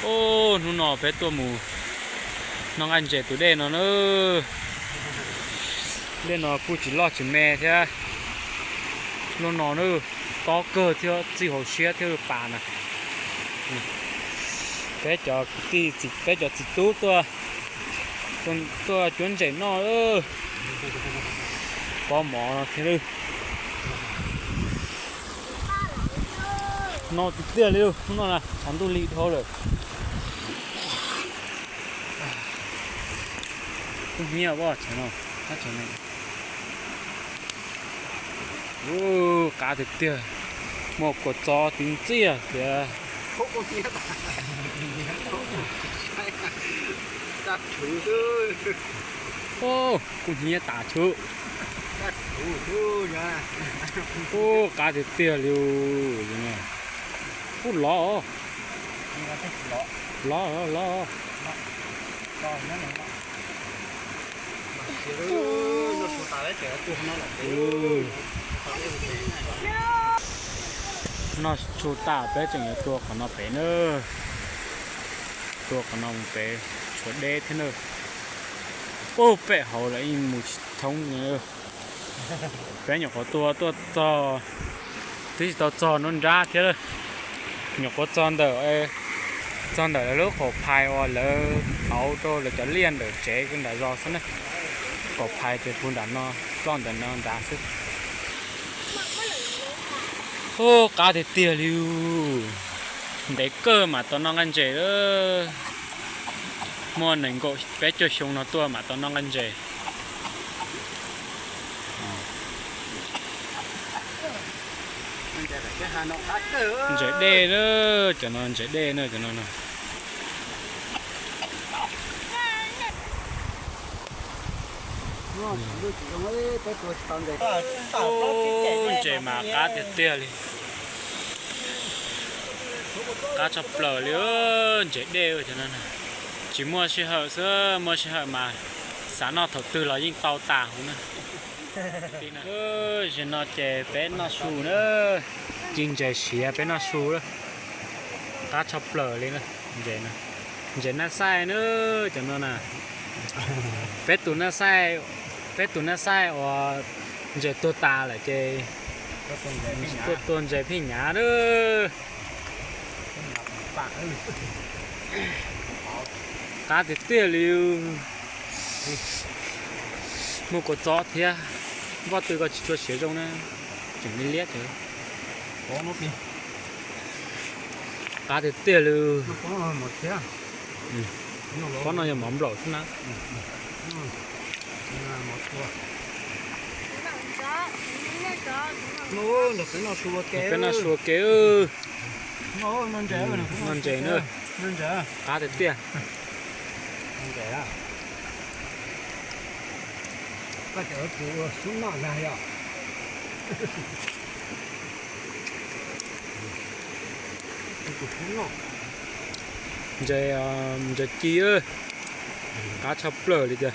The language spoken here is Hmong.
Ub, hnub no peb tuaj mus noj nqaij ntses tus dej no na. Dej no kuj tsis loj tsis me thiab. Hnub no na, tob kawg thiab txij hauv siab thiab pas na. Peb cov kwv tij, peb cov txiv tub tuaj, tuaj cuab ntses noj. Pob mov no thiab. No tiag tiag li, hnub no na tshav ntuj lig dhau lawm. Kub hnyiab, qab tiag tiag, muaj kua txob tib ntxiag tias. Kub hnyiab tas tshub. Ub, qab tiag tiag li. Ub, lov, lov, lov. Noj su tas peb tseem yuav tua qhov no pem na. Tua qhov no mus pem, tshuav deb thiab na. Ub, pem hauv lawm yeej mus tsis thoob. Peb nyuam qhuav tua tuaj txog, twb tsis tau txog nruab nrab thiab. Nyuam qhuav txog ntawm, txog ntawm lawv lub qaum phais uas lawv tauv rau lawv cov liaj ntawm tsev nram zos xwb na. Qaum phais ces puag nram no, ploj ntawm no nrad xwb. Ub, qab tiag tiag li. Ntev kawg mam tau noj nqaij ntses. Muaj nees nkaum peb caug xyoo no tuaj mam tau noj nqaij ntses. Ntses dej na, cov no ntses dej na, cov no na. Ntses mas qab tiag tiag li. Qab tshaj plaws li, ntses dej cov no. Tsis muaj sij hawm xwb, muaj sij hawm mas xav noj thaum twg los yeej tau tas huv na. Zaum no ces peb noj su na, ci ntses siav peb noj su na. Qab tshaj plaws li na, ntses, ntses naj xaij na, cov no na. Peb tus naj xaij, peb tus naj xaij uas ntses tuag tas lawm ces tuaj tua ntses phij nyav na. Qab tiag tiag li. Muaj kua txob thiab, npoj tw koj tsis tshua siav zoo na, tseem liab liab ces. Qab tiag tiag li. Pob no yog mov nplaum xwb na. Peb noj su ua ke. Noj ntses na. Qab tiag tiag. Ntses, ntses ci, qab tshaj plaws li tiag.